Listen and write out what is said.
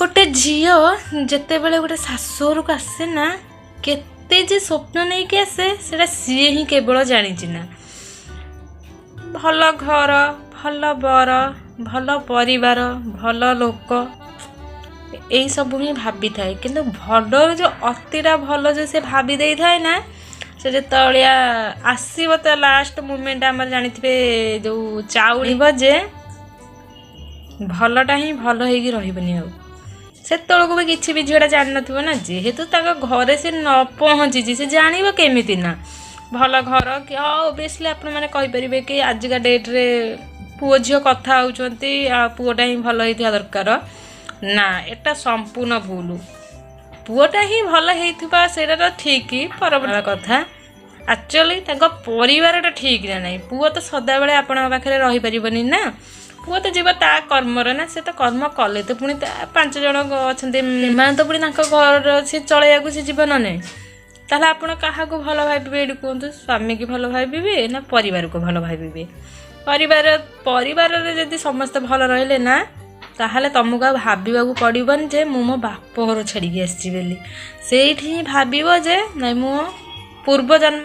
ଗୋଟେ ଝିଅ ଯେତେବେଳେ ଗୋଟେ ଶାଶୁଘରକୁ ଆସେ ନା, କେତେ ଯେ ସ୍ୱପ୍ନ ନେଇକି ଆସେ, ସେଇଟା ସିଏ ହିଁ କେବଳ ଜାଣିଛି ନା। ଭଲ ଘର, ଭଲ ବର, ଭଲ ପରିବାର, ଭଲ ଲୋକ, ଏଇସବୁ ହିଁ ଭାବିଥାଏ। କିନ୍ତୁ ଭଲର ଯେଉଁ ଅତିଟା ଭଲ ଯେଉଁ ସେ ଭାବି ଦେଇଥାଏ ନା, ସେ ଯେତେବେଳିଆ ଆସିବ ତ ଲାଷ୍ଟ ମୁମେଣ୍ଟ ଆମର ଜାଣିଥିବେ ଯେଉଁ ଚାଉଳିବ ଯେ ଭଲଟା ହିଁ ଭଲ ହେଇକି ରହିବନି। ଆଉ ସେତେବେଳକୁ ବି କିଛି ବି ଝିଅଟା ଜାଣିନଥିବ ନା, ଯେହେତୁ ତାଙ୍କ ଘରେ ସେ ନ ପହଞ୍ଚିଛି, ସେ ଜାଣିବ କେମିତି ନା ଭଲ ଘର କି? ଅବଭିୟସଲି ଆପଣମାନେ କହିପାରିବେ କି ଆଜିକା ଡେଟ୍ରେ ପୁଅ ଝିଅ କଥା ହେଉଛନ୍ତି ଆଉ ପୁଅଟା ହିଁ ଭଲ ହେଇଥିବା ଦରକାର ନା। ଏଟା ସମ୍ପୂର୍ଣ୍ଣ ଭୁଲ। ପୁଅଟା ହିଁ ଭଲ ହେଇଥିବା ସେଇଟା ତ ଠିକ୍, ପରବର୍ତ୍ତୀ କଥା ଆକ୍ଚୁଆଲି ତାଙ୍କ ପରିବାରଟା ଠିକ୍ ନା ନାହିଁ। ପୁଅ ତ ସଦାବେଳେ ଆପଣଙ୍କ ପାଖରେ ରହିପାରିବନି ନା। ପୁଅ ତ ଯିବ ତା କର୍ମରେ ନା, ସେ ତ କର୍ମ କଲେ ତ ପୁଣି ତା 5 ଜଣ ଅଛନ୍ତି, ଏମାନେ ତ ପୁଣି ତାଙ୍କ ଘର ସେ ଚଳେଇବାକୁ ସେ ଯିବ ନା ନାହିଁ। ତାହେଲେ ଆପଣ କାହାକୁ ଭଲ ଭାବିବେ ଏଇଠି କୁହନ୍ତୁ? ସ୍ୱାମୀକି ଭଲ ଭାବିବେ ନା ପରିବାରକୁ ଭଲ ଭାବିବେ? ପରିବାରରେ ଯଦି ସମସ୍ତେ ଭଲ ରହିଲେ ନା, ତାହେଲେ ତମକୁ ଆଉ ଭାବିବାକୁ ପଡ଼ିବନି ଯେ ମୁଁ ମୋ ବାପ ଘର ଛାଡ଼ିକି ଆସିଛି ବୋଲି। ସେଇଠି ହିଁ ଭାବିବ ଯେ ନାଇଁ, ମୁଁ ପୂର୍ବ ଜନ୍ମ